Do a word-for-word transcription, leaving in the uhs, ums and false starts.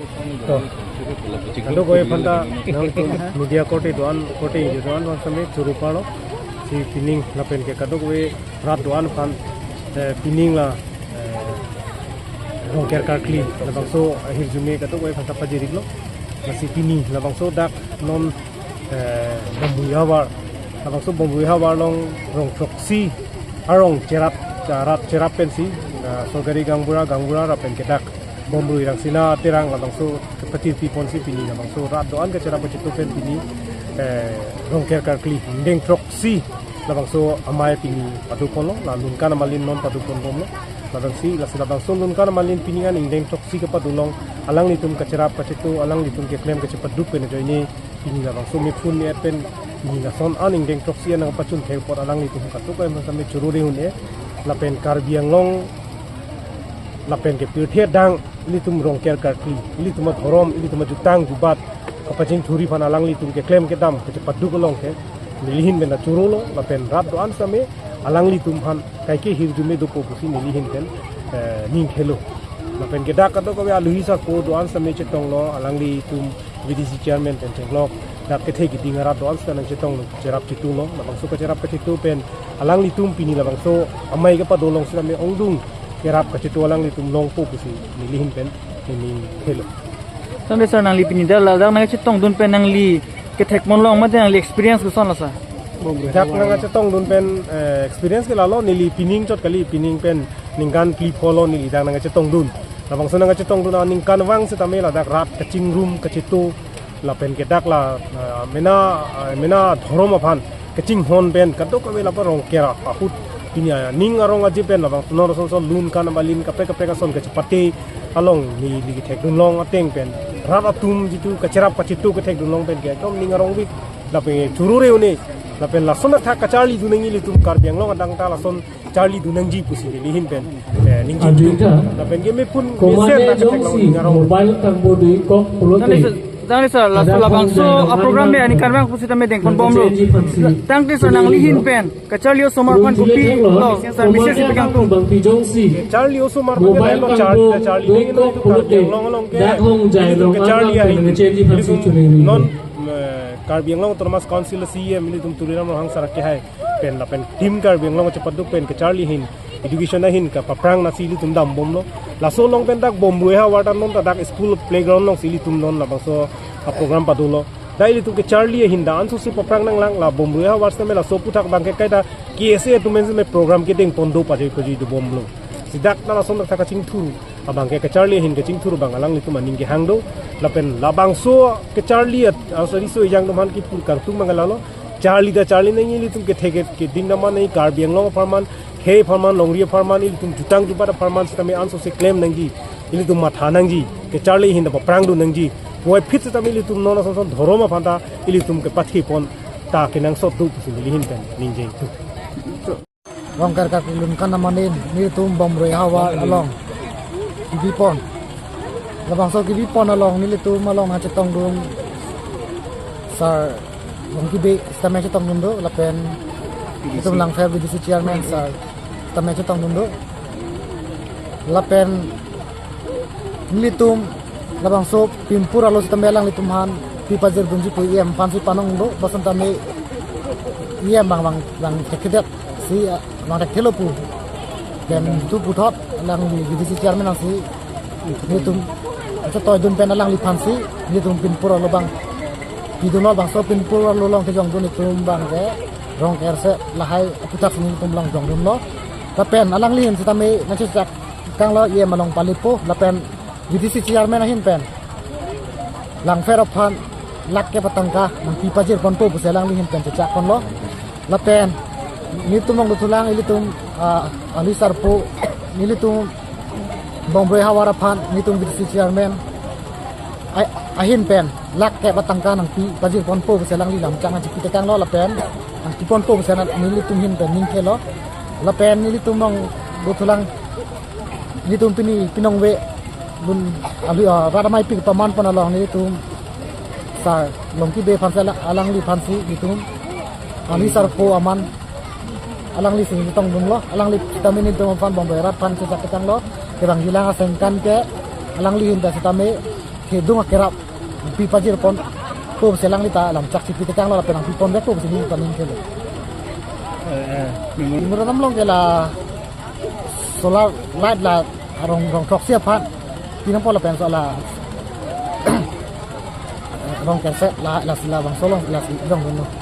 To, kadokave aphanta nangtum media korte do-an, korte ingjir do-an aphan sitame choro parlo. Si pining lapen ke kadokave rat do-an aphan, eh, pining la, eh, Rongker karkli labangso ahirjume kadokave aphanta pajir-iklo. Lasi pini labangso dak non, eh, Bombui havar, labangso Bombui havar along rong throksi arong cherap, rat cherap pensi, eh, sorkari gaonbura, gaonbura lapen ke dak Bomrui Rangsina Terang labangso kepachirpi ponsi pini labangso rat do-an kacherap kachetu pen pini, eh, Rongker karkli ingdeng throksi labangso amei pini pado ponlo, la Lunkan Amalin non pado ponbomlo. Labangsi, lasi labangso Lunkan Amalin pini an ingdeng throksi kepado along alanglitum kacherap kachetu, alanglitum keklem kachepaduk pen ajoine pini labangso mephun me-et pen pini lason an ingdeng throksi an nangpachun thek apot alanglitum kadokave aphanta sitame choro re un-e. Lapen Karbi Anglong lapen ke pirthe adang ilitum Rongker karkli, ilitum adhorom, ilitum ajutang jubat kapachingthurji aphan alanglitum keklem kedam kachepaduk along ke neli ahin pen ta chorolo, lapen rat do-an sitame alanglitum aphan kaike hirjume dopo pusi neli ahin pen, eh, ning khelo. Lapen ke dak kadokave aluhi sarpo do-an sitame chetonglo, alanglitum V D C chairman pen chenglok, dak kethe keding arat do-an sitame chetonglo, cherap chetulo, labangso kacherap kachetu pen alanglitum pini labangso amei kepado along sitame ongdung kerap kachetu alanglitum longpo pusi neli ahin pen ning khelo. Tangte sir, nangli pini dak ladak nangchetongdun pen nangli kethek ponlong mate nangli experience koson lo sir? Dak nangchetongdun pen, eh, experience ke lalo, neli pining chot kali, pining pen ningkan phli pholo neli dak nangchetongdun. Labangso nangchetongdun aningkanvang sitame ladak rat kachingrum kachetu lapen ke dak la, ah, mena, ah, mena dhorom aphan kachinghon pen kadokave lapu Rongker ahut pini aning arong aje pen labang non ason ason Lunkan Amalin kaprek kaprek ason kachepate along neli kethekdunlong ateng pen rat atum jitu kacherap kachetu kethekdunlong pen ke ekdom ning arong vek, lapen choro re un-e, lapen lason athak kacharlidun nangji ilitum Karbi Anglong adang ta lason charlidun nangji pusi neli ahin pen, eh, ningje. Andika. Lapen ke mephun komane mesen ta jongsi ketheklong ning arong. Mobile tangbo dui kok pulote. Tangte sir, tangte sir, la, ada labangso kong a program jai be aningkanvang pusitame deng ponbomlo. Change pansi. Tangte sir, nangli ahin pen kacharli osomar aphan kopi lo, sir, message pen kangtung. Bangpi jongsi. Charli osomar aphan mobile lo, charli, tangbo charli dui kok pulote. Karbi Anglong along ke. Dak hong jai ilitum long kacharli an ahin. Change pansi ilitum chuniri. Non, eh, Karbi Anglong Autonomous Council C E M ilitum Tuliram Ronghang sir kehai pen lapen Team Karbi Anglong kachepaduk pen kacharli ahin, education ahin kapaphrang nasi ilitum dambomlo. Laso along pen dak Bomrui havar ta non ta dak school playground alongsi ilitum non labangso a program padolo. Dak ilitum kacharli ahin dak ansose paphrang nanglang, la Bomrui havar sitame laso aphuthak abang ke kaita K S A atum pen sitame program kedeng pon do pajoi pajoi dobomlo. Si dak ta lason dak ta kachingthur abang ke kacharli ahin kachingthur abang alanglitum aning kehang do. Lapen labangso kacharli at, aso riso ejang atum aphan kipu kangtung abang lalo. Charli ta charli nangji, ilitum kethe ke, keding dam nangji, Karbi Anglong apharman, khei apharman, longri apharman, ilitum jutang jubat apharman sitame ansose klem nangji, ilitum matha nangji, kacharli ahin ta paphrangdun nangji. Puvoiphit sitame ilitum non ason ason dhorom aphan ta ilitum kepathe pon ta kenangsot do pusi neli ahin pen ningje tu. Rongker karkli Lunkan Amalin, nelitum Bomrui havar along kebi pon. Labangso kebi pon along nelitum along nangchetongdun sir Longki Bey sitame chetongdun do, lapen nelitum Langpher V D C chairman sir sitame chetongdun do. Lapen nelitum labangso pinpur arlo sitame alanglitum aphan pi pajirdunji pu E M aphansi panong do, bangso tame E M abang abang abang thekthedet si, ah, abang thekthelo pu. Pen tu puthot alangli V D C chairman nangsi nelitum chetoidun pen alangliphansi nelitum pinpur arlo abang pidunlo, bangso pinpur arlo along kejongdun itum abang ke Rongker se lahai aphuthak si nelitum along jongdunlo. Lapen alangli ahin sitame nangchechak kanglo, E M along palipo, lapen V D C chairman ahin pen Langpher aphan lakh kep atangka nangpi pajir ponpo pusi alangli ahin pen chechak ponlo. Lapen nelitum along dothulang ilitum, ah, aluhi sarpo, nelitum Bomrui havar aphan nelitum V D C chairman a-, ahin pen lakh kep atangka nangpi pajir ponpo pusi alangli lamchak nangchipi tekanglo, lapen nangpi ponpo pusi nelitum ahin pen ning khelo. Lapen nelitum along dothulang nelitum pini pinong ve dun aluhi, ah, rat amei pi paman pon along nelitum sir Longki Bey aphan si ala-, alangliphansi nelitum aluhi sarpo aman alangli si chetongdunlo, alangli sitame nelitum aphan Bomrui rat aphan chechak tekanglo. Kevangjilang asengkan ke alangli ahin ta sitame Hidung akerap pi pajir pon ko selang lita lam chak chipi tekang lo lapen pi pon dek ko sini paning ke lo. Eh, eh, minggu. Minggu ram long ke la solar light la rong rong throksi aphan. Pinang pola pen so la rong kerset la la sila bang solong la si rong rong.